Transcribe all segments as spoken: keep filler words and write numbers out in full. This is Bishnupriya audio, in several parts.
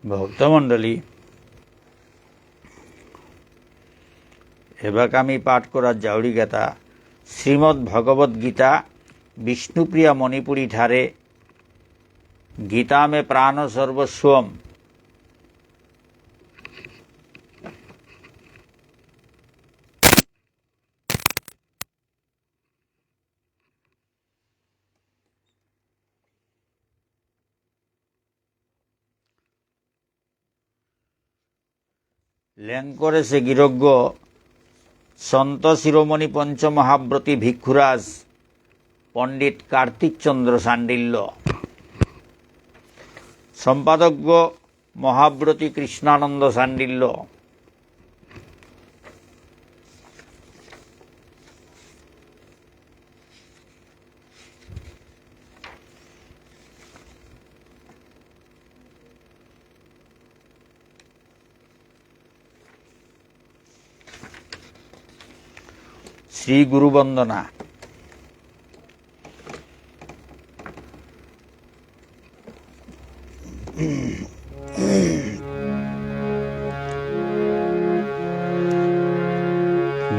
ভক্তমণ্ডলী, এবাকা আমি পাঠ করার যাউরি গাথা শ্রীমদ্ভগবদ্গীতা বিষ্ণুপ্রিয়া মণিপুরী ঠারে। গীতা মে প্রাণ সর্বস্বম। লেংকরেসে গিরকগ সন্ত শিরোমণি পঞ্চমহাব্রতী ভিক্ষুরাজ পণ্ডিত কার্তিক চন্দ্র শাণ্ডিল্য। সম্পাদকগ মহাব্রতী কৃষ্ণানন্দ শাণ্ডিল্য। শ্রী গুরু বন্দনা।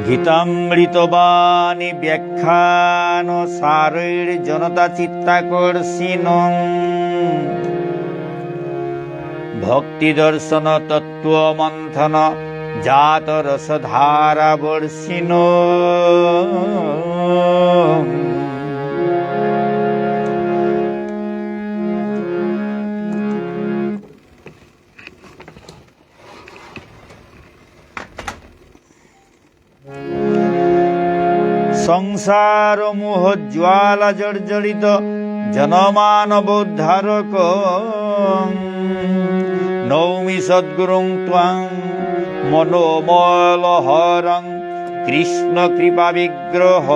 গীতামৃতবাণী ব্যাখ্যান সারৈর্জনতা চিত্তাকর্ষিণং। ভক্তি দর্শন তত্ত্ব মন্থন জাত রসধারা বর্ষিণ। সংসার মোহ জ্বালা জর্জরিত জনমানবোদ্ধারক। নৌমি সদ্গুরুং ত্বাং মনোমল হরং কৃষ্ণ কৃপা বিগ্রহ।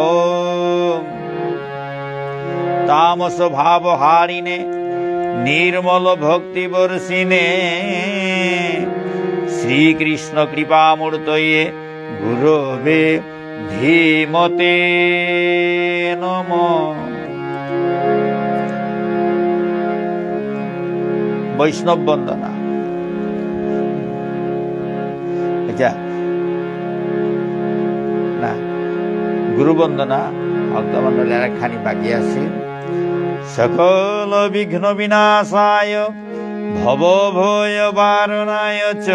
তামস ভাব হারিণে নির্মল ভক্তি বর্ষিণে শ্রীকৃষ্ণ কৃপামূর্তয়ে গুরবে ধীমতে নমঃ। বৈষ্ণব বন্দনা। আচ্ছা, না, গুরু বন্দনা, ভক্তমণ্ডলী, আর একখানি বাকি আছে। সকল বিঘ্ন বিনাশায় ভবভয়বারণায় চ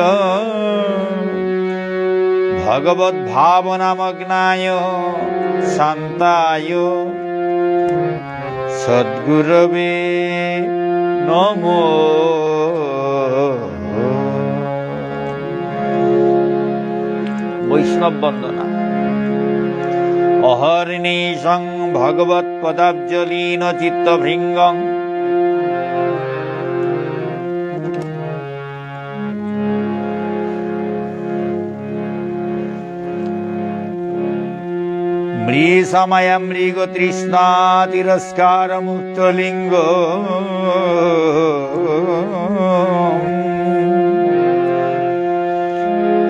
ভগবদ্ভাবনামগ্নায় শান্তায় সদ্গুরবে নমঃ। বৈষ্ণব বন্দনা। অহর্নিশং ভগবৎপদাব্জলীন চিত্তভৃঙ্গং। মৃষামায়া মৃগতৃষ্ণাতিরস্কারমুক্তলিঙ্গ।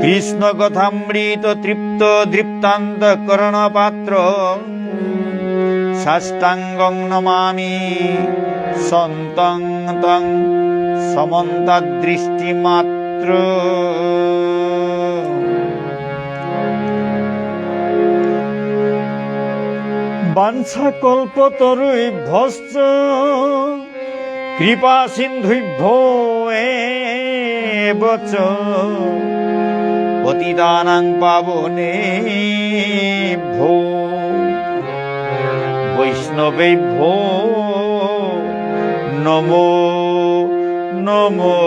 কৃষ্ণকথামৃততৃপ্তদৃপ্তান্তঃকরণপাত্র। সাষ্টাঙ্গং নমামি সন্তং তং সমন্তাদৃষ্টিমাত্র। বাঞ্ছাকল্পতরুভ্যশ্চ কৃপাসিন্ধুভ্যো এব চ পতিতানাং পাবনেভ্যো বৈষ্ণবেভ্যো নমো নমো।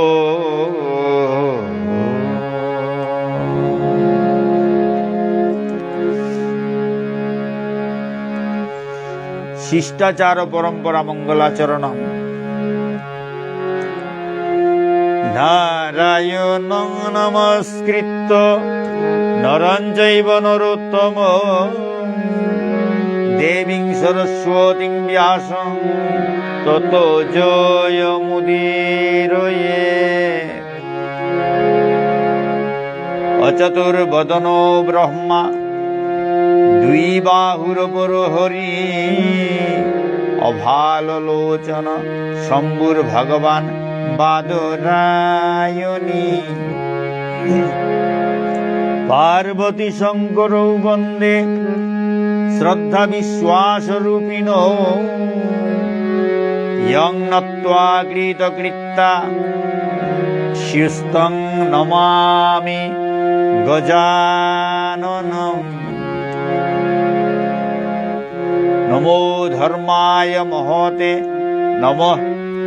শিষ্টাচার পরম্পরা মঙ্গলাচরণম। নারায়ণং নমস্কৃত্য নরং চৈব নরোত্তমম। দেবীং সরস্বতীং ব্যাসং ততো জয়মুদীরয়েৎ। অচতুর্বদনো ব্রহ্মা দ্বিবাহুরপরো হরি। অভাললোচন শম্ভুর্ভগবান বাদরায়ণী। পার্বতী শঙ্করৌ বন্দে শ্রদ্ধা বিশ্বাস রূপিণৌ। যং নত্বা কৃতকৃত্যা স্যুস্তং নমামি গজাননম। নমো ধর্মায় মহতে নমঃ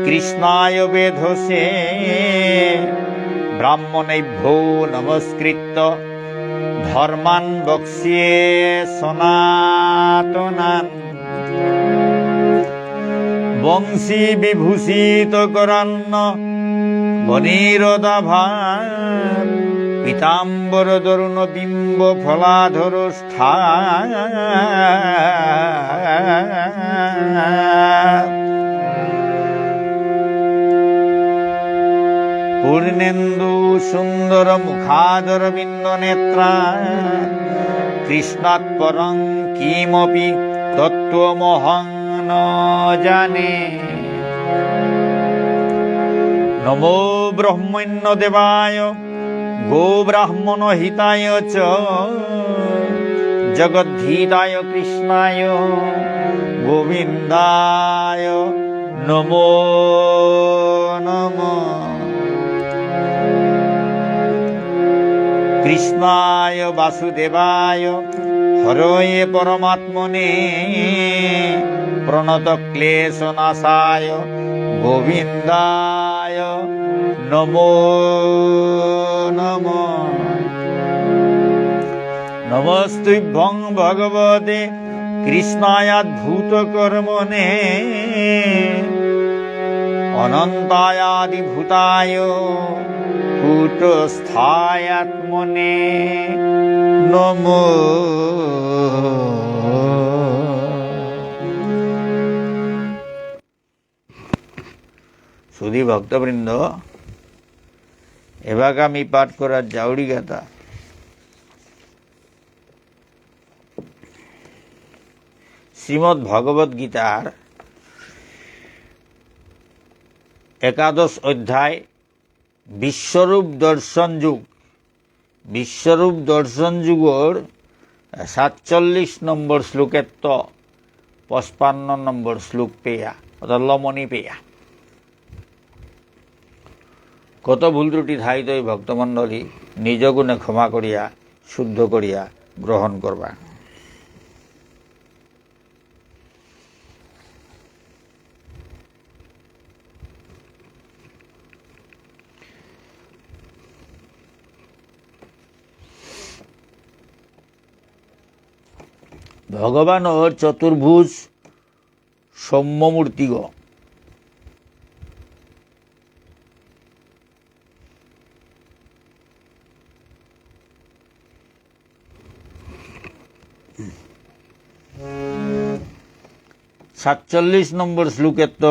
কৃষ্ণায় বেধসে। ব্রাহ্মণেভ্যো নমস্কৃত্য ধর্মান বক্ষ্যে সনাতনান। বংশী বিভূষিত করান্নবনীরদাভাৎ পীতাম্বরদরুণবিম্বফলাধরোষ্ঠাৎ। পূর্ণেন্দু সুন্দর মুখাদরবিন্দ নেত্রাৎ কৃষ্ণাৎ পরং কিমপি তত্ত্বমহং ন জানে। নমো ব্রহ্মণ্য দেবায় গো ব্রাহ্মণ হিতায় চ জগদ্ধিতায় কৃষ্ণায় গোবিন্দায় নমো নমঃ। কৃষ্ণায় বাসুদেবায় হরয়ে পরমাত্মনে প্রণতক্লেশনাশায় গোবিন্দায় নমো নমঃ। নমস্তুভ্যং ভগবতে কৃষ্ণায় অদ্ভুতকর্মণে অনন্তায় আদিভূতায় কূটস্থায় আত্মনে নমঃ। সুধী ভক্তবৃন্দ, এবাকা আমি পাঠ করার যাউরি গাথা শ্রীমদ্ভগবদ্গীতার একাদশ অধ্যায় বিশ্বরূপ দর্শন যোগ। বিশ্বরূপ দর্শন যোগর সাতচল্লিশ নম্বর শ্লোকেত্ত পঁচপান্ন নম্বর শ্লোক পেয়া, অর্থাৎ লমনি পেয়া। কত ভুল ত্রুটি থাইতই ভক্তমণ্ডলী নিজ গুণে ক্ষমা করিয়া, শুদ্ধ করিয়া গ্রহণ করবা। ভগবানর চতুর্ভুজ সৌম্য মূর্তিগ। সাতচল্লিশ নম্বর শ্লোকেত্ত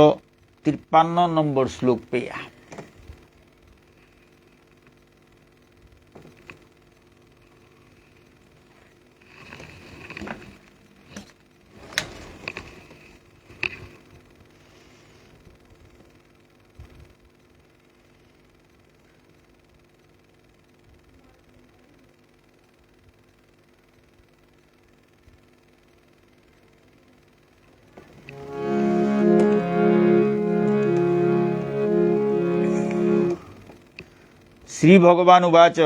তিপ্পান্ন নম্বর শ্লোক পেয়া। শ্রী ভগবান উবাচ।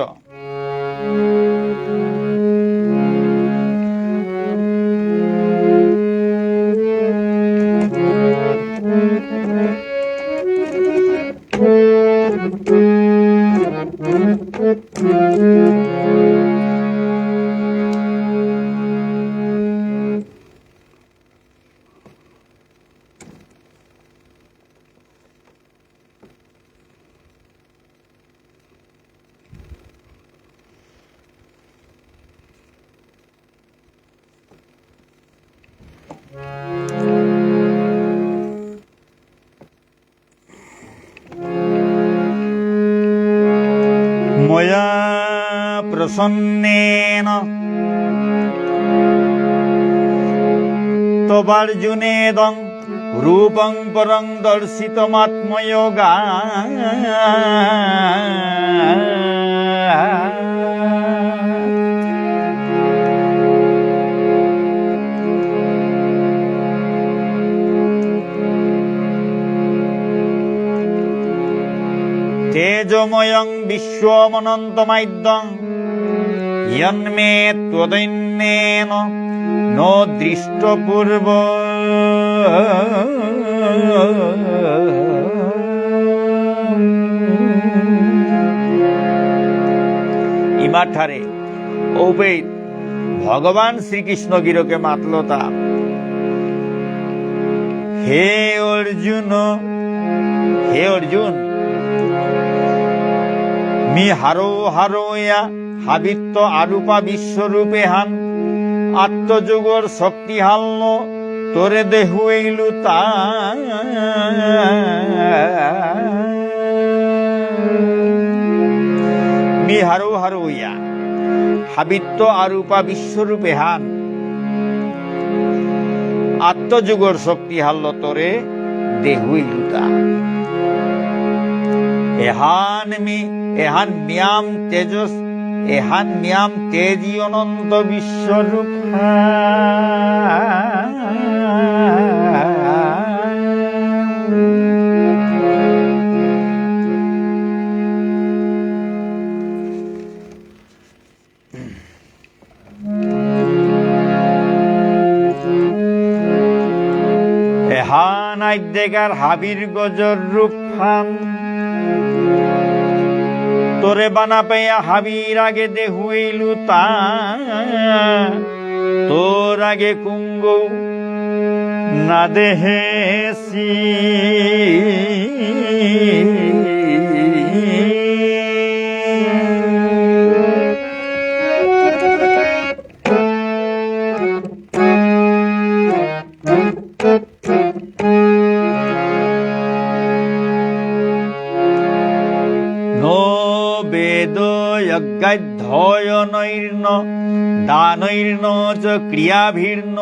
ময়া প্রসন্নেন তবার্জুনেদং রূপং পরং দর্শিতমাত্ময়োগাৎ। তেজোময়ং বিশ্বমনন্তমাদ্যং যন্মে ত্বদন্যেন ন দৃষ্টপূর্ব। ইমাঠারে ঔপেই ভগবান শ্রীকৃষ্ণ গিরকে মাতলতা, হে অর্জুন, হে অর্জুন, মি হারৌ হারৌ ইয়া হাবিত্ত আরূপা বিশ্বরূপ এহান আত্মযোগর শক্তিহানলো তোরে দেহুইলুতা। মি হারৌ হারৌ ইয়া হাবিত্ত আরূপা বিশ্বরূপ এহান আত্মযোগর শক্তিহানলো তোরে দেহুইলুতা। এহান মি, এহান ম্যাম তেজস, এহান ম্যাম তেজি অনন্ত বিশ্বরূপ। এহান আইদ্যেকার হাবির গজর রূপহান। তোরে বানা পেয়া হাবির আগে দেহুইলুতা। তোর আগে কুঙ্গৌ না দেহেসি। ন বেদ যজ্ঞাধ্যয়নৈর্ন দানৈর্ন চ ক্রিয়াভির্ন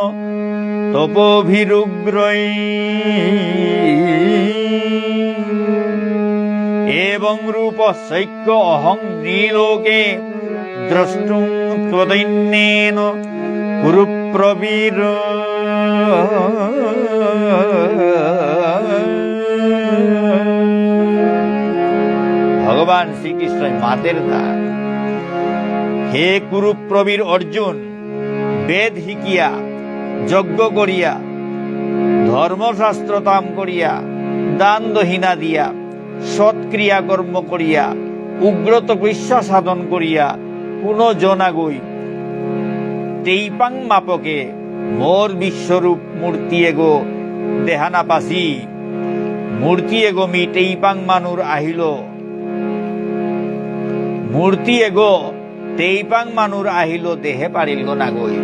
তপোভিরুগ্রৈ। এবং রূপস্যৈক্য অহং নৃলোকে দ্রষ্টুং ত্বদন্যেন কুরু প্রবীর। ভগবান শ্রীকৃষ্ণই মাতের দা, হে কুরু প্রবীর অর্জুন, বেদ হিকিয়া, যজ্ঞ করিয়া, ধর্মশাস্ত্র তাম করিয়া, দান দহিনা দিয়া, সৎ ক্রিয়াকর্ম করিয়া, উগ্র তপস্যা সাধন করিয়া, কোনো জনাগই তেইপাং মাপকে মোর বিশ্বরূপ মূর্তি এগো দেহা না পাসি। মূর্তি এগো মি তেইপাং মানুর আহিল। মূর্তি এগো তেইপাং মানুর আহিল দেহে পারিলগ নাগই।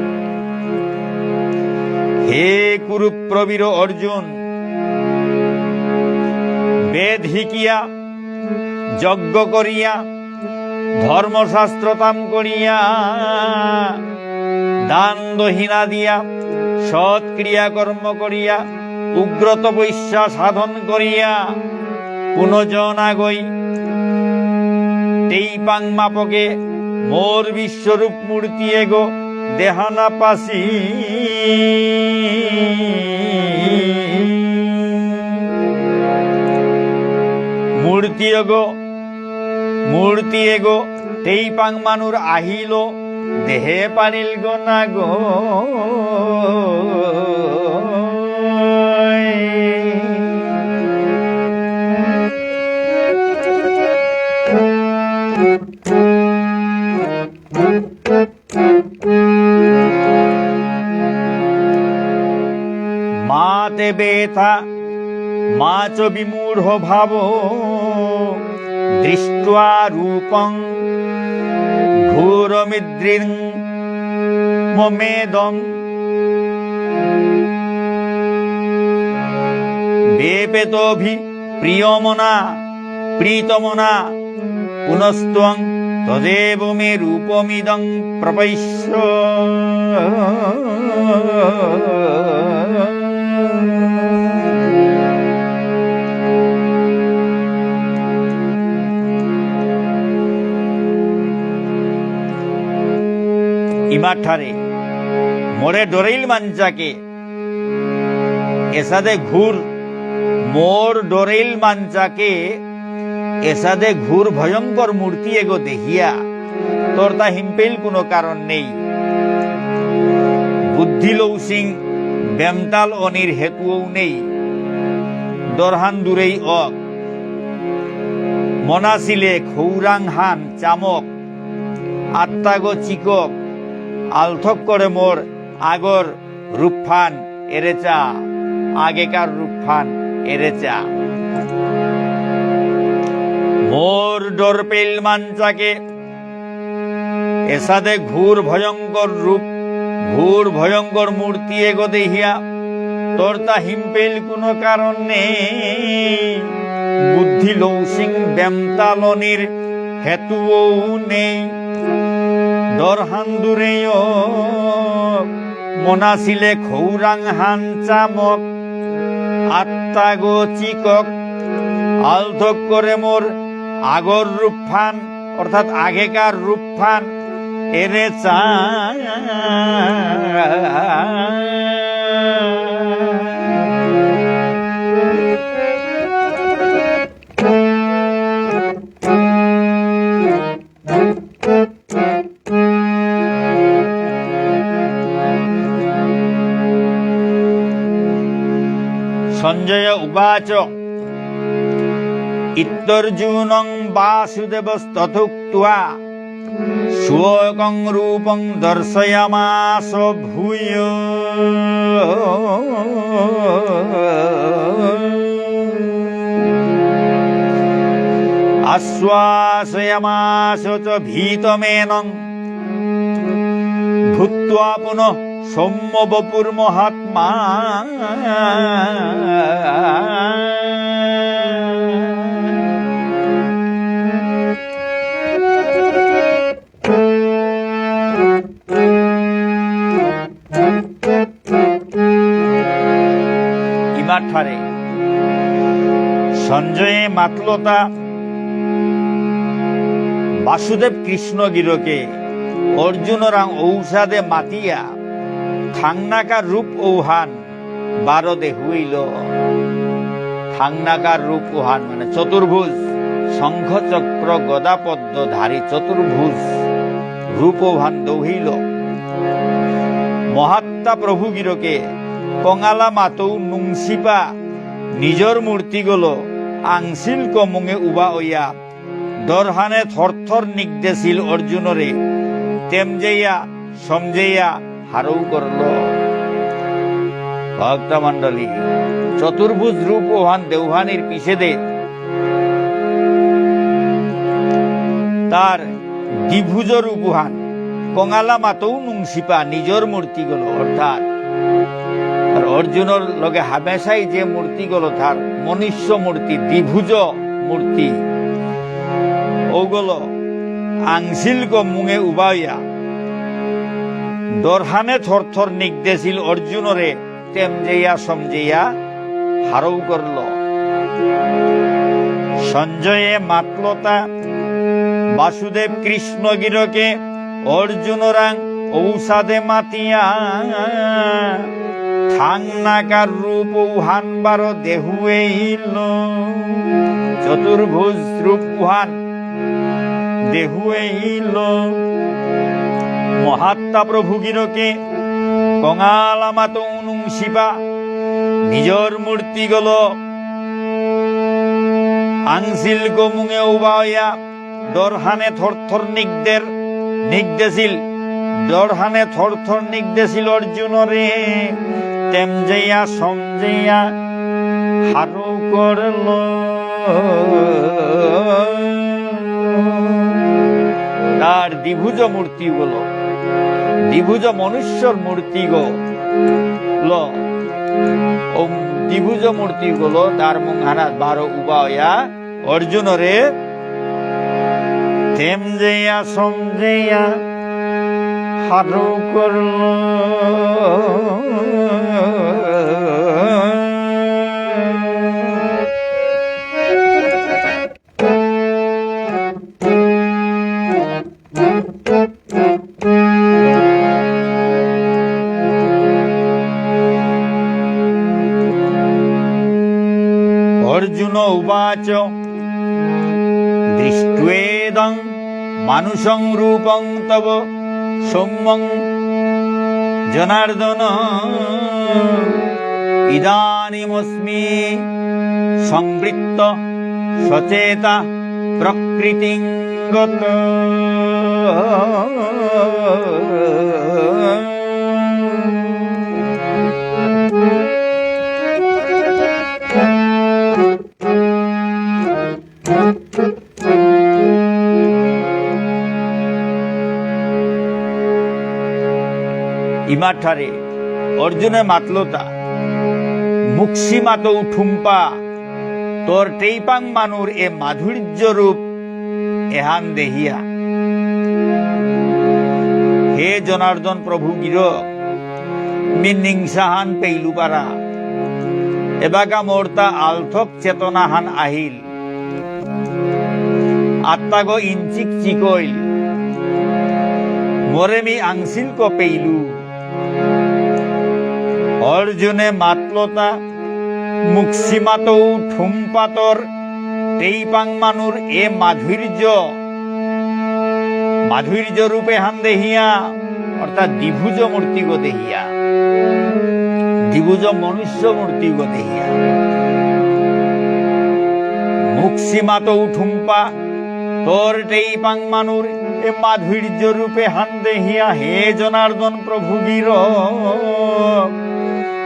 হে কুরু প্রবীর অর্জুন, বেদ হিকিয়া, যজ্ঞ করিয়া, ধর্মশাস্ত্র তাম করিয়া, দান দহিনা দিয়া, সৎ ক্রিয়াকর্ম করিয়া, উগ্র তপস্যা সাধন করিয়া, কোনো জনাগই তেইপাং মাপকে মোর বিশ্বরূপ মূর্তি এগো দেহা না পাসি। মূর্তি এগো, মূর্তি এগো তেইপাং মানুর আহিল দেহে পারিলগ নাগই। মা তে বেথা, মা চ বিমূঢ় ভাব, দৃষ্ট্বা রূপং ঘোরমিদৃং মমেদং। বেপেতোভি প্রিয়মনা, প্রীতমনা, পুনস্ত্বং তদেব মে রূপমিদং প্রপশ্য। ইমাঠারে মোরে ডরেইল মানচাকে, এসাদে ঘোর মোর ডরেইল মানচাকে, এসাদে ঘোর ভয়ঙ্কর মূর্তি এগো দেহিয়া, তোরতা হিমপেইল কোনো কারণ নেই। বুদ্ধি লৌসিং বেমতাল অনির হেতুও নেই। দরহান দূরেই অক। মনাসিলে খৌরাং হান চামক, আত্মাগো চিকক, আলথক করে মোর আগর রূপহান এরেচা, আগেকার রূপহান এরেচা। মোর ডর পেইল মানচাকে, এসাদে ঘোর ভয়ঙ্কর রূপ, ঘোর ভয়ঙ্কর মূর্তি এগো দেহিয়া, তোরতা হিমপেইল কোনো কারণ নেই। বুদ্ধি লৌসিং বেমতাল অনির হেতুও নেই। দরহান দূরেই অক, মনাসিলে খৌরাং হান চামক, আত্মাগো চিকক, আলথক করে মোর আগর রূপহান, অর্থাৎ আগেকার রূপহান এরেচা। সঞ্জয় উবাচ, ইত্যর্জুনং বাসুদেবস্তথোক্ত্বা স্বকং রূপং দর্শয়ামাস ভূয়। আশ্বাসয়ামাস চ ভীতমেনং ভূত্বা পুনঃ সৌম্য বপুর্মহাত্মা। ইমাঠারে সঞ্জয়ে মাতলতা বাসুদেব কৃষ্ণ গিরকে অর্জুনরাং ঔসাদে মাতিয়া থাংনাকা রূপ ঔহান বারো দেহুইল। থাংনাকার রূপ উহান মানে চতুর্ভুজ, শঙ্খ চক্র গদা পদ্মধারী চতুর্ভুজ রূপ উহান দৌহিল। মহাত্মা প্রভু গিরকে কঙালা মাতৌ নুংসিপা নিজর মূর্তিগলো আংশিল কমুঙে উবা অয়া দরহানে থরথর নিগদেসিল অর্জুনরে তেমজেয়া সমজেয়া হারৌ করল। ভক্তমণ্ডলী, চতুর্ভুজ রূপ ওহান দেউহানির পিছেদে তার দ্বিভুজ রূপ ওহান কঙালা মাতৌ নুংসিপা নিজর মূর্তিগলো, অর্থাৎ আর অর্জুনর লগে হামেশাই যে মূর্তিগলো থার মনুষ্য মূর্তি, দ্বিভুজ মূর্তি, ওগলো আংশিলগ মুঙে উবাইয়া দরহানে থরথর নিগদেসিল অর্জুনরে তেমজেয়া সমজেয়া হারৌ করল। সঞ্জয়ে মাতলতা বাসুদেব কৃষ্ণ গিরকে অর্জুনরাং ঔসাদে মাতিয়া থাংনাকার রূপ উহান বারো দেহুয়েইল। চতুর্ভুজ রূপ উহান দেহুয়েইল। মহাত্মা প্রভু গিরকে কঙালা মাতৌ নুংসিপা নিজর মূর্তিগলো আংশিলগ মুঙে উবাইয়া দরহানে থরথর নিগদের, নিগদেসিল, দরহানে থরথর নিগদেসিল অর্জুনরে, তেমজেয়া সমজেয়া হারৌ করল। তার দ্বিভুজ মূর্তিগলো, দ্বিভুজ মনুষ্যর মূর্তিগলো, ও দ্বিভুজ মূর্তিগলো তার মুঙহানাত বারো উবাইয়া অর্জুনরে তেমজেয়া সমজেয়া হারৌ করল। अर्जुन उवाच। दृष्ट्वेदं मानुषं रूपं तव सौम्यं जनार्दन। इदानीमस्मि संवृत्त सचेता प्रकृतिं गत। ইমাঠারে অর্জুনে মাতলতা, মুকসি মাতৌ ঠুম্পা, তোর টেইপাং মানুর এ মাধুর্য রূপ এহান দেহিয়া। হে জনার্দন প্রভু গিরক, মি নিংসাহান পেইলু পারা। এবাকা মোরতা আলথক চেতনাহান আহিল। আত্মাগো ইঞ্চিক চিকইল। মোরে মি আংসিলকো পেইলু। অর্জুনে মাতলতা, মুকসি মাতৌ ঠুম্পা তোর টেইপাং মানুর এ মাধুর্য, মাধুর্য রূপেহান দেহিয়া, অর্থাৎ দ্বিভুজ মূর্তিগো দেহিয়া, দ্বিভুজ মনুষ্য মূর্তিগো দেহিয়া। মুকসি মাতৌ ঠুম্পা, তোর টেইপাং মানুর এ মাধুর্য রূপেহান দেহিয়া, হে জনার্দন প্রভু গিরক,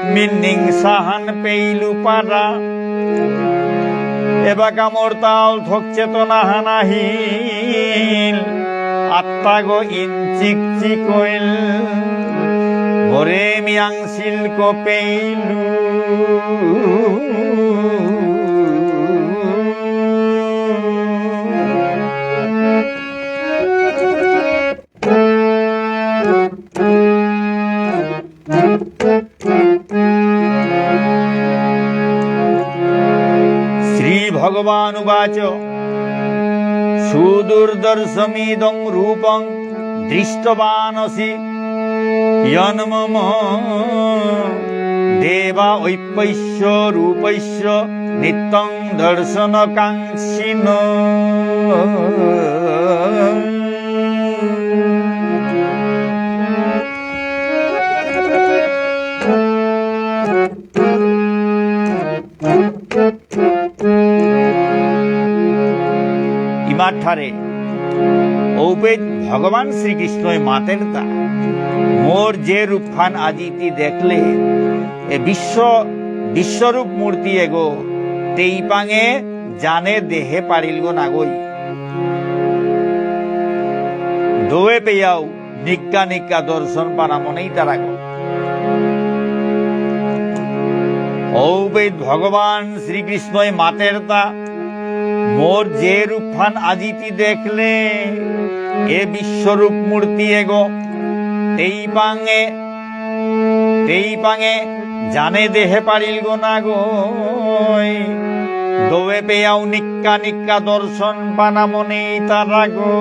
মি নিংসাহান পেইলু পারা। এবাকা মোরতা আলথক চেতনাহান আহিল। আত্মাগো ইঞ্চিক চিকইল। মোরে মি আংসিলকো পেইলু। श्रीभगवानुवाच। सुदुर्दर्शमिदं रूपं दृष्टवानसि यन्मम। देवा अप्यस्य रूपस्य नित्यं दर्शनकाङ्क्षिण। ইমাঠারে ঔপেত ভগবান শ্রীকৃষ্ণই মাতেরতা, মোর যে রূপহান আজি তি দেখলে, এ বিশ্ব, বিশ্বরূপ মূর্তি এগো, তেইপাঙে জানে দেহে পারিলগো নাগই। দোয়ে পেয়াও নিক্কা নিক্কা দর্শন পানা মনেই তারাগো। ঔপেত ভগবান শ্রীকৃষ্ণই মাতেরতা, মোর যে রূপহান আজি তি দেখলে, এ বিশ্বরূপ মূর্তি এগো, তেইপাঙে তেইপাঙে জানে দেহে পারিলগো নাগই। দোয়ে পেয়াও নিক্কা নিক্কা দর্শন পানা মনেই তারাগো।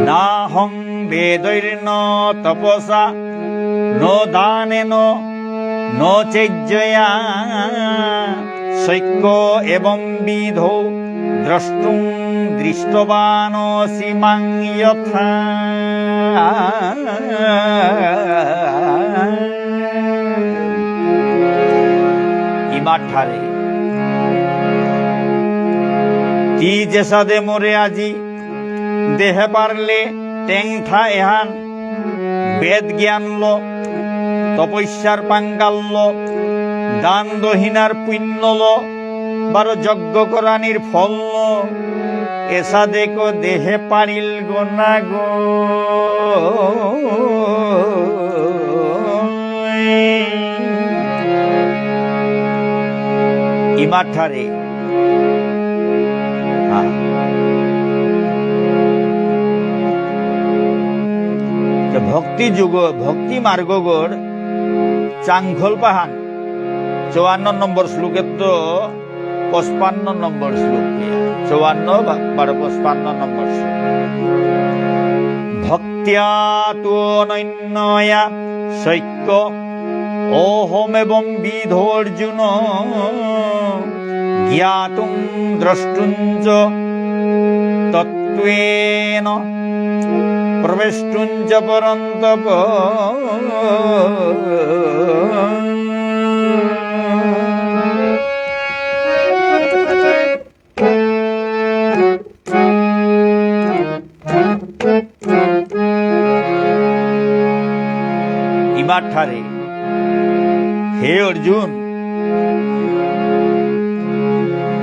নাহং বেদৈর্ন তপসা ন দানেন ন চেজ্জয়া শক্য এবংবিধো দ্রষ্টুং দৃষ্টবানসি মাং যথা। ইমাঠারে তি যেসাদে মোরে আজি দেহে পারলে টেংঠা এহান বেদ জ্ঞানলো, তপস্যার পাঙ্গাললো, দান দহিনার পুণ্যলো, বারো যজ্ঞ করানির ফললো, এসাদেকো দেহে পারিলগো নাগো। ইমাঠারে হ্যাঁ। তো ভক্তি যোগ, ভক্তি মার্গগর চাংখল পাহান। চুয়ান্ন নম্বর শ্লোকেত্ত পঁচপান্ন নম্বর শ্লোক। চুয়ান্ন বা-, বারো পঁচপান্ন নম্বর শ্লোক। ভক্ত্যা তু অনন্যয়া শক্য অহমেবং বিধো অর্জুন জ্ঞাতুং দ্রষ্টুং চ তত্ত্বেন প্রবেষ্টুং চ পরন্তপ। ইমাঠারে, হে অর্জুন,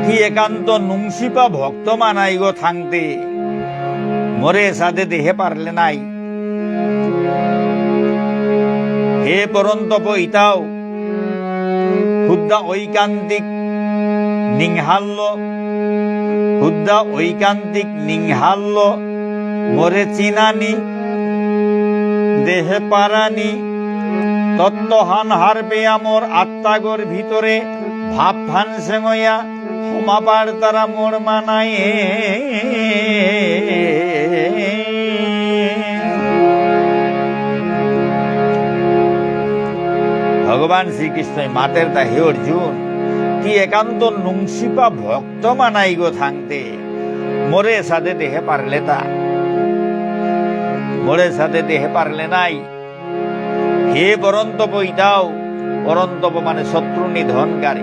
তি একান্ত নুংসিপা ভক্ত মানাইগ থাংতে, মোরে এসাদে দেহে পারলে নাই। হে পরন্তপ ইতাও, হুদ্দা ঐকান্তিক নিংহাল্ল, হুদ্দা ঐকান্তিক নিংহাল্ল, মোরে চিনানি, দেহে পারানি, তত্ত্বহান হারপেয়া মোর আত্মাগর ভিতরে ভাবহান সেঙয়া হমা পারতারা মোর মানায়ে। ভগবান শ্রীকৃষ্ণই মাতের তা, হে অর্জুন, তি একান্ত নুংসিপা ভক্ত মানাইগ থাংতে, মোরে এসাদে দেহে পারলে তা, মোরে এসাদে দেহে পারলে নাই। হে পরন্তপ ইতাও, পরন্তপ মানে শত্রু নিধনকারী,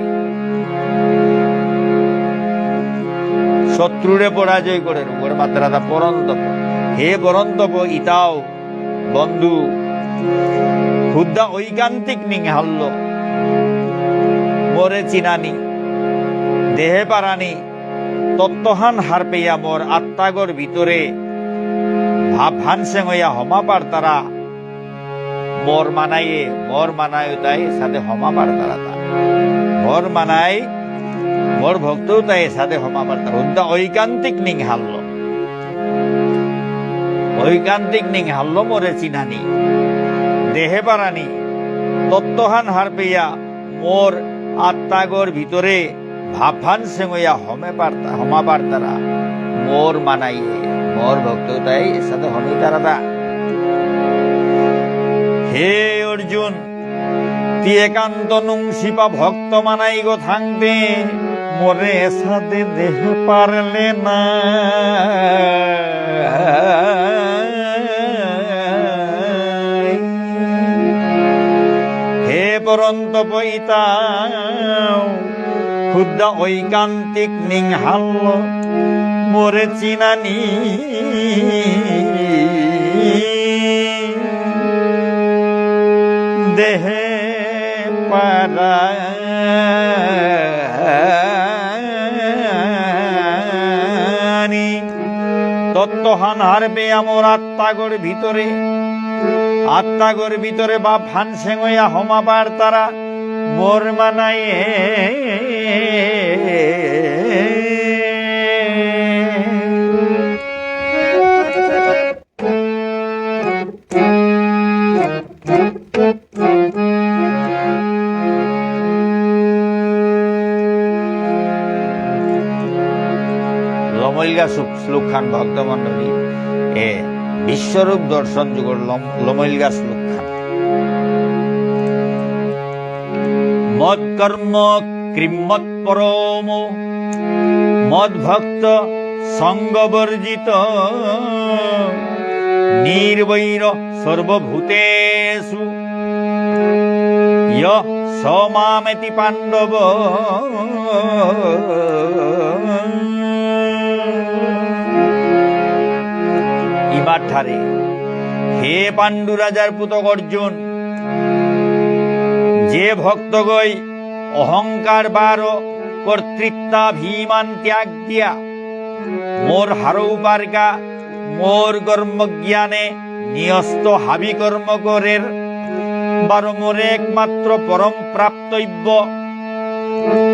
শত্রুরে পরাজয় করে রূপরে মাত্রাদা পরন্তপ। হে পরন্তপ ইতাও, বন্ধু, হুদ্দা ঐকান্তিক নিংহাল্ল, মোরে চিনানি, দেহে পারানি, তত্ত্বহান হারপেয়া মোর আত্মাগর ভিতরে ভাবহান সেঙয়া হমা পারতারা, মোর মানায়ে, মোর মানায় তাই এসাদে হমা পারতারা তা। মোর মানাই, মোর ভক্ত তাই এসাদে হমা পারতারা। হুদ্দা ঐকান্তিক নিংহাল্ল। ঐকান্তিক নিংহাল্ল মোরে চিনানি। দেহে পারানি। তত্ত্বহান হারপেয়া মোর আত্মাগর ভিতরে ভাবহান সেঙয়া হমে পারতা-, হমা পারতারা। মোর মানাইয়ে, মোর ভক্ত তাই এসাদে হমি তারাতা। হে অর্জুন, তি একান্ত নুংসিপা ভক্ত মানাইগ থাংতে, মোরে এসাদে দেহে পারলে না। হে পরন্তপ ইতাও, হুদ্দা ঐকান্তিক নিংহাল্ল, মোরে চিনানি। দেহে পারানি। তত্ত্বহান হারপেয়া মোর আত্মাগর ভিতরে, আত্মাগর ভিতরে ভাবহান সেঙয়া হমা পারতারা, মোর মানায়ে। লমইলগা শ্লোক-, শ্লোকহান ভক্তমণ্ডলী, এ, বিশ্বরূপ দর্শন যোগর লম-, লমইলগা শ্লোকহান। মৎকর্ম কৃন্মৎপরমো মদ্ভক্ত সঙ্গবর্জিত নির্বৈর সর্বভূতেষু যঃ স মামেতি পাণ্ডব। ইমাঠারে, হে পাণ্ডু রাজার পুতক অর্জুন, যে ভক্তগই অহংকার বারো কর্তৃত্বাভিমান ত্যাগ দিয়া মোর হারৌ পারকা, মোর কর্মজ্ঞানে নিয়স্ত হাবি কর্ম করের, বারো মোরে একমাত্র পরম প্রাপ্তব্য,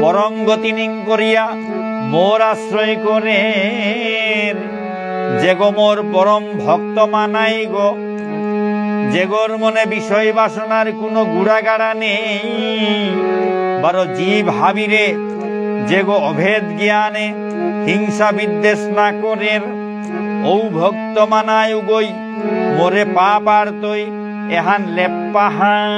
পরম গতি নিং করিয়া মোর আশ্রয় করের, যেগো মোর পরম ভক্ত মানাইগো, যেগর মনে বিষয় বাসনার কোনো গুড়াগাড়া নেই, বারো জীব হাবিরে যেগো অভেদ জ্ঞানে হিংসা বিদ্বেষ না করের, ঔ ভক্ত মানায় উগই মোরে পাপার্তই এহান লেপ্পাহান।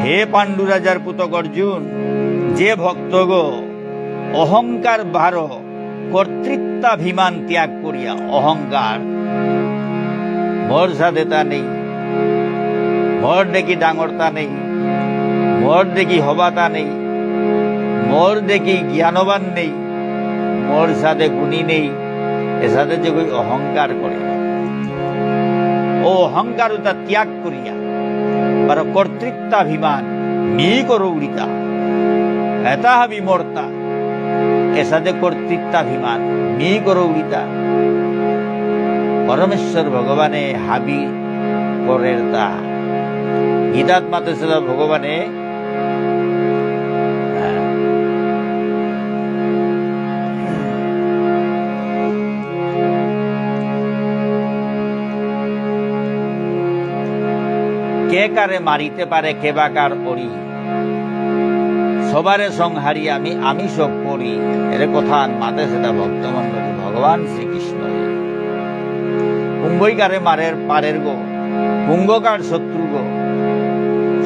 হে পাণ্ডু রাজার পুতক অর্জুন, যে ভক্তগ অহংকার বারো কর্তৃত্বাভিমান ত্যাগ করিয়া, অহংকার, মোর সাদেতা নেই, মোর দেখি ডাঙরতা নেই, মোর দেখি হবাতা নেই, মোর দেখি জ্ঞানবান নেই, মোর সাদে গুণী নেই, এসাদে যেগই অহংকার করে। ও অহংকার উতা ত্যাগ করিয়া, বারো কর্তৃত্বাভিমান, মি করৌরিতা, এতা হাবি মোরতা, এসাদে কর্তৃত্বাভিমান, মি করৌরিতা। পরমেশ্বর ভগবানে হাবি করেরতা। গীতাত মাতেসেতা ভগবানে, কে কারে মারিতে পারে, কে বা কার অরি। সবারে সংহারি আমি, আমি সব করি। এরে কথা আন মাতেসেতা ভক্তমণ্ডলী ভগবান শ্রীকৃষ্ণ। কুম্ভই কারে মারের, পারের গো, কুম্ভ কার শত্রু গো।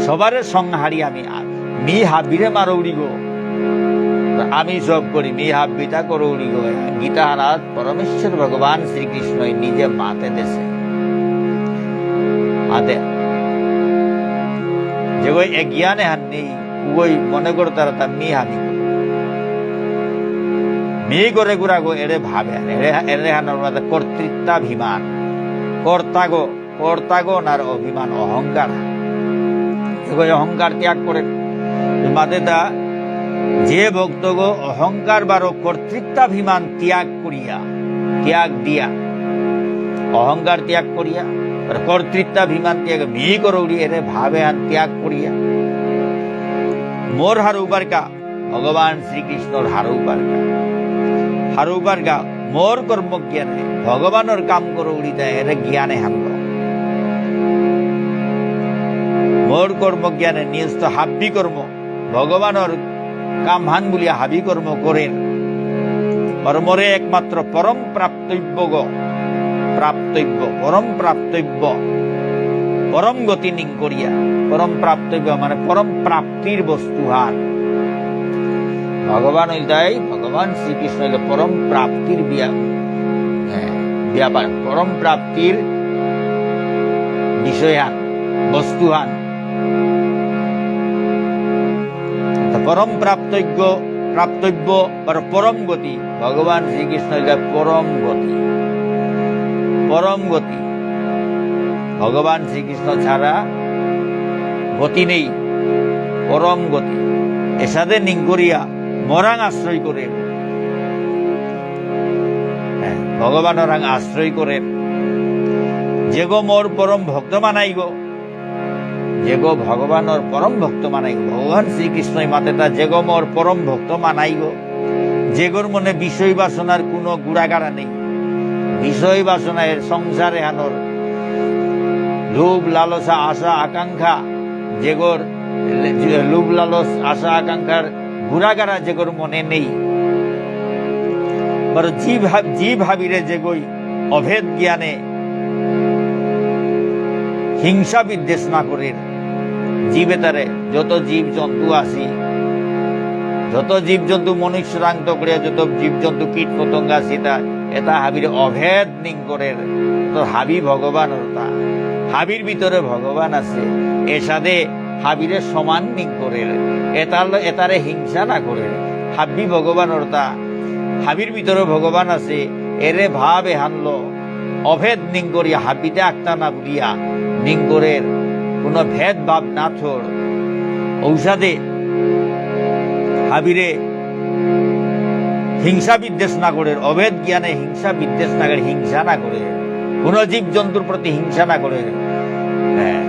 সবারে সংহারি আমি, আ-, মি হাবিরে মারৌরি গো। আমি সব করি, মি হাবিতা করৌরি গো। গীতা হানাত পরমেশ্বর ভগবান শ্রীকৃষ্ণই নিজে মাতে দেসে। আদে। যেগই এ জ্ঞান এহান নেই, উগই মনে করতারা তা মি হাবি। মি করে গুড়া গো এরে ভাবে, এরে, এরে হানর মাঝে কর্তৃত্বাভিমান। কর্তা গো, কর্তা গো নার অভিমান, অহংকার। এগো অহংকার ত্যাগ করে। মাতেতা যে ভক্ত গো অহংকার বারো কর্তৃত্বাভিমান ত্যাগ করিয়া, ত্যাগ দিয়া, অহংকার ত্যাগ করিয়া, আর কর্তৃত্বাভিমান ত্যাগ, মি করৌরি এরে ভাবে আন ত্যাগ করিয়া, মোর হারৌবার কা, ভগবান শ্রীকৃষ্ণর হারৌবার কা, হারৌবার কা, মোর কর্মজ্ঞানে ভগবানর কাম করৌরিতা এরে জ্ঞানে হানল। মোর কর্মজ্ঞানে নিজ তো হাব্বি কর্ম ভগবানর কামহান বুলিয়া হাবি কর্ম করেন। কর্মরে একমাত্র পরম প্রাপ্তব্য গ, প্রাপ্তব্য, পরম প্রাপ্তব্য, পরম গতি নিং করিয়া, পরম প্রাপ্তব্য মানে পরম প্রাপ্তির বস্তুহান। ভগবান হইলতাই, ভগবান শ্রীকৃষ্ণ হইল পরম প্রাপ্তির বিয়া-, হ্যাঁ, ব্যাপার, পরম প্রাপ্তির বিষয়হান, বস্তুহান। তো পরম প্রাপ্তব্য, প্রাপ্তব্য আর পরম গতি, ভগবান শ্রীকৃষ্ণ হইল পরম গতি, পরম গতি। ভগবান শ্রীকৃষ্ণ ছাড়া গতি নেই, পরম গতি। এসাদে নিংকরিয়া মরাং আশ্রয় করে, হ্যাঁ, ভগবানরাং আশ্রয় করে, যেগো মোর পরম ভক্ত মানাইগো, যেগো ভগবানর পরম ভক্ত মানাইগো। ভগবান শ্রীকৃষ্ণই মাতেতা, যেগো মোর পরম ভক্ত মানাইগো, যেগোর মনে বিষয় বাসনার কোনো গুড়াগাড়া নেই। বিষয় বাসনা এর সংসার এহানর লোভ, লালসা, আশা, আকাঙ্ক্ষা, যেগোর লোভ, লালস, আশা, আকাঙ্ক্ষার গুড়াগাড়া যেগোর মনে নেই। বারো জীব হা-, জীব হাবিরে যেগই অভেদ জ্ঞানে হিংসা বিদ্বেষ না করের। জীবে তারে যত জীব জন্তু আসি, যত জীব জন্তু মনুষ্য রাংত করে যত জীব জন্তু কীট পতঙ্গ আসি, তা এতা হাবিরে অভেদ নিং করের। তো হাবি ভগবানর তা, হাবির ভিতরে ভগবান আছে। এসাদে হাবিরে সমান নিং করের, এতার ল-, এতারে হিংসা না করের। হাবি ভগবানর তা, হাবির ভিতরে ভগবান আছে। এরে ভাব এহানলো অভেদ নিং করিয়া হাবিতে আক্তা না বুলিয়া নিং করের, কোনো ভেদ ভাব না থর। ঔসাদে হাবিরে হিংসা বিদ্বেষ না করের, অভেদ জ্ঞানে হিংসা বিদ্বেষ না করে, হিংসা না করে। কোনো জীব জন্তুর প্রতি হিংসা না করে। হ্যাঁ,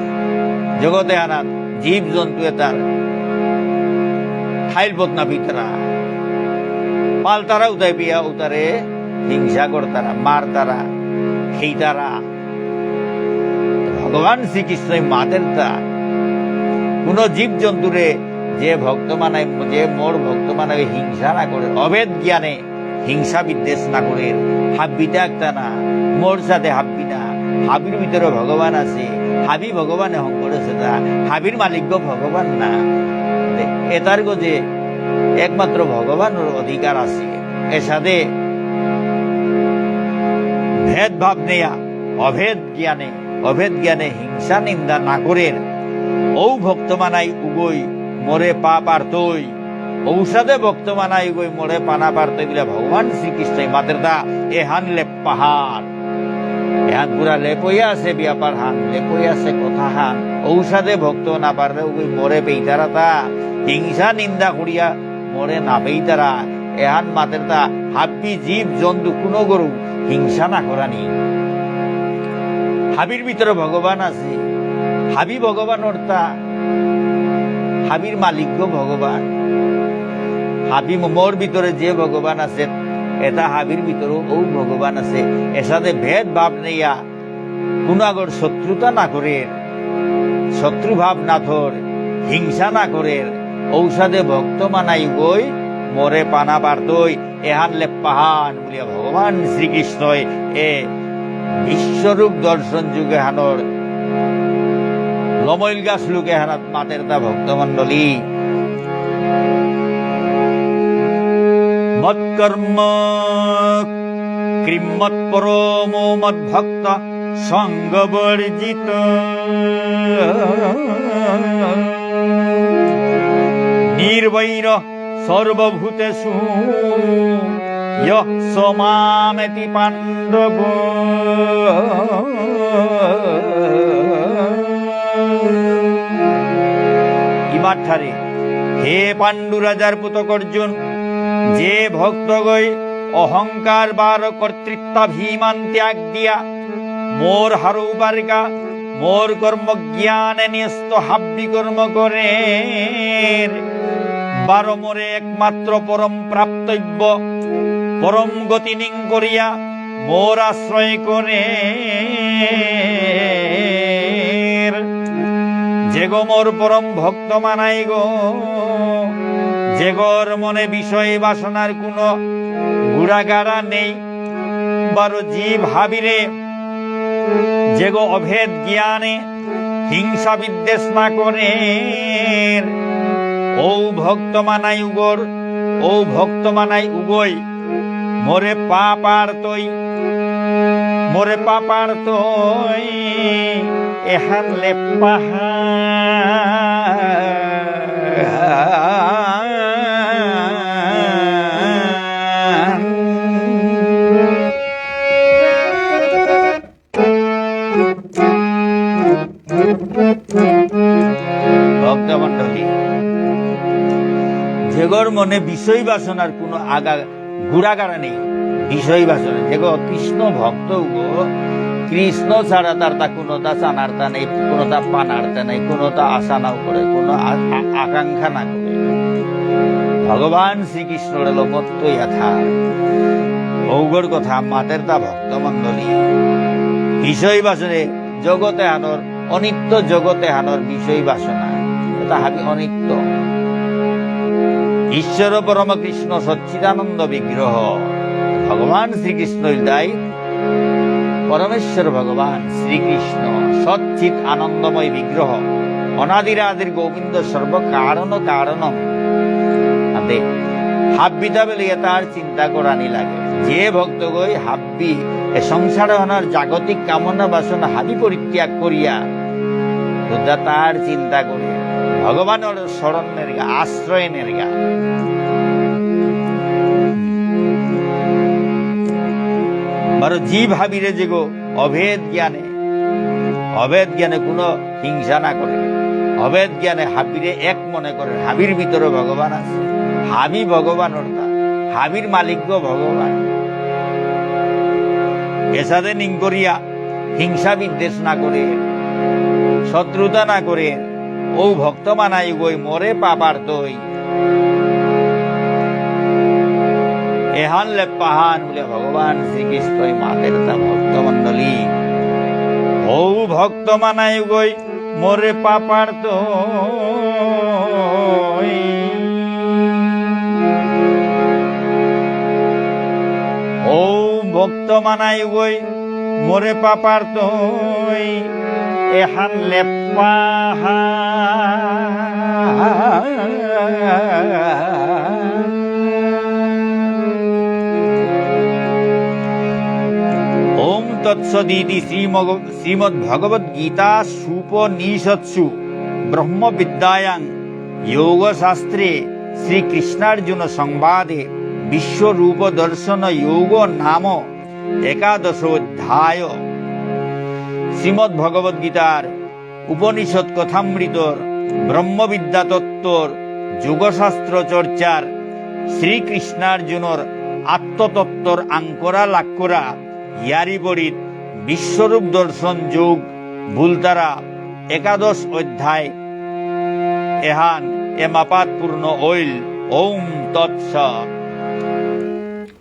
জগতে আনাত জীব জন্তু এতার থাইল বদনা পিতারা, পালতারা উতাই বিয়া উতারে হিংসা করতারা, মারতারা, খেইতারা। ভগবান শ্রীকৃষ্ণই মাতেরতা, কোনো জীব জন্তুরে যে ভক্ত মানাই, যে মোর ভক্ত মানাই হিংসা না করে, অভেদ জ্ঞানে হিংসা বিদ্বেষ না করে, হাব্বিতে আকতা না, মোর সাথে হাব্বি না, হাবির ভিতরে ভগবান আছে, হাবি ভগবানে হং করেছে তা, হাবির মালিক গো ভগবান না। এতার গো যে একমাত্র ভগবানর অধিকার আছে। এসাদে ভেদভাব নেয়া, অভেদ জ্ঞানে, অভেদ জ্ঞানে হিংসা নিন্দা না করের, ঔ ভক্ত মানাই উগই মোরে পা পারতই, ঔসাদে ভক্ত মানাই উগই মোরে পানা পারতই বুলে ভগবান শ্রীকৃষ্ণই মাতেরতা এহান লেপ্পাহান। এহান পুরা লেপইয়া আছে ব্যাপার হান, লেপইয়া আছে কথা হান। ঔসাদে ভক্ত না পারলে উগই মোরে পেইতারাতা, হিংসা নিন্দা করিয়া মোরে না পেইতারা, এহান মাতেরতা হাব্বি জীব জন্তু কোনো গরু হিংসা না করানি। হাবির ভিতরে ভগবান আছে, হাবি ভগবান অর্থা, হাবির মালিক গো ভগবান। হাবি ম-, মোর ভিতরে যে ভগবান আছে, এতা হাবির ভিতরেও ঔ ভগবান আছে। এসাদে ভেদ ভাব নেইয়া কোনো আগর শত্রুতা না করের, শত্রুভাব না থর, হিংসা না করের, ঔসাদে ভক্ত মানাই গই মোরে পানা পারতই, এহান লেপ্পাহান বুলিয়া ভগবান শ্রীকৃষ্ণই এ বিশ্বরূপ দর্শন যোগে হানর লমইলগা শ্লোকে হানাত মাতেরতা ভক্তমণ্ডলী। মৎকর্ম কৃন্মৎপরমো মদ্ভক্ত সঙ্গবর্জিত। নির্বৈর সর্বভূতেষু যঃ স মামেতি পাণ্ডব। ইমাঠারে, হে পাণ্ডু রাজার পুতক অর্জুন, যে ভক্তগই অহংকার বারো কর্তৃত্বাভিমান ত্যাগ দিয়া মোর হারৌ বারকা, মোর কর্মজ্ঞানে ন্যস্ত হাব্বি কর্ম করের। বারো মোরে একমাত্র পরম প্রাপ্তব্য, পরম গতি নিং করিয়া মোর আশ্রয় করের। যেগো মোর পরম ভক্ত মানাই গো, যেগর মনে বিষয় বাসনার কোনো গুড়াগাড়া নেই, বারো জীব হাবিরে, যেগো অভেদ জ্ঞানে হিংসা বিদ্বেষ না করের, ঔ ভক্ত মানাই উগর, ঔ ভক্ত মানাই উগই, মোরে পা পারতই, মোরে পা পারতই, এহান লেপ্পাহান। ভক্তমণ্ডলী, যেগর মনে বিষয় বাসনার কোনো আগা গুড়াগাড়া নেই, বিষয় বাসনা, যেগো কৃষ্ণ ভক্ত গো, কৃষ্ণ ছাড়া তার তা কোনোটা চানার্তা নেই, কোনোটা পানার্তা নেই, কোনোটা আশা নাও করে, কোনো আ-, আ-, আকাঙ্ক্ষা না করে। ভগবান শ্রীকৃষ্ণর লোকত্ব যথা ঔগর কথা মাতের তা ভক্তমণ্ডলী। বিষয় বাসনে জগতে আনর অনিত্য জগতে হানর বিষয় বাসনা, এতা হাবি অনিত্য। ঈশ্বর পরম কৃষ্ণ সচ্চিদানন্দ বিগ্রহ। ভগবান শ্রীকৃষ্ণ ইলতাই পরমেশ্বর ভগবান শ্রীকৃষ্ণ সচ্চিৎ আনন্দময় বিগ্রহ। অনাদিরাদির গোবিন্দ সর্ব কারণ কারণম। আতে হাব্বিতা বেলিয়া তার চিন্তা করানি লাগে। যে ভক্তগই হাব্বি এ সংসার হানর জাগতিক কামনা বাসনা হাবি পরিত্যাগ করিয়া শুদ্ধা তার চিন্তা করে ভগবানর শরণ নেরগা, আশ্রয় নেরগা। বারো জীব হাবিরে যেগো অভেদ জ্ঞানে, অভেদ জ্ঞানে কোনো হিংসা না করে, অভেদ জ্ঞানে হাবিরে এক মনে করে, হাবির ভিতরে ভগবান আছে, হাবি ভগবান অর্থাৎ হাবির মালিক গো ভগবান। এসাদে নিংকরিয়া হিংসা বিদ্বেষ না করে, শত্রুতা না করে, ও ভক্ত মানাইগই মোরে পাপার্তই। এহান লেপ্পাহান বুলে ভগবান শ্রীকৃষ্ণই মাতের তা ভক্তমণ্ডলী। ও ভক্ত মানাইগই মোরে পাপার্ত। ও ভক্ত মানাইগই মোরে পাপার্তই এহান লেপ্পাহা। ওম তৎসদিতি শ্রীমগ-, শ্রীমদ্ভগবদ্গীতাসুপনিষৎসু ব্রহ্মবিদ্যায়াং যোগশাস্ত্রে শ্রীকৃষ্ণার্জুন সংবাদে বিশ্বরূপ দর্শন যোগ নাম একাদশ অধ্যায়। শ্রীমদ্ভগবদ্গীতার উপনিষদ কথামৃতর ব্রহ্মবিদ্যা তত্ত্বর যোগশাস্ত্র চর্চার শ্রীকৃষ্ণার্জুনর আত্মতত্ত্বর আঙ্করা লাক্করা ইয়ারি বড়িত বিশ্বরূপ দর্শন যোগ বুলতারা একাদশ অধ্যায় এহান এমাপাত পূর্ণ অইল। ওম তৎসৎ।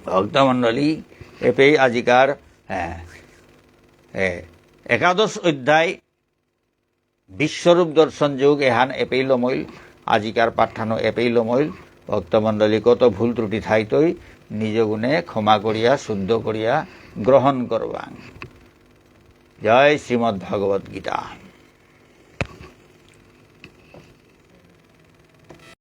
ভক্তমণ্ডলী, এপেই আজিকার, এ, এ, একাদশ অধ্যায় বিশ্বরূপ দর্শন যোগ এহান এপেই লমইল, আজিকার পাঠহানও এপেই লমইল। ভক্তমণ্ডলী কত ভুল ত্রুটি থাইতই নিজ গুণে ক্ষমা করিয়া শুদ্ধ করিয়া গ্রহণ করবাং। জয় শ্রীমদ্ভগবদ্গীতা।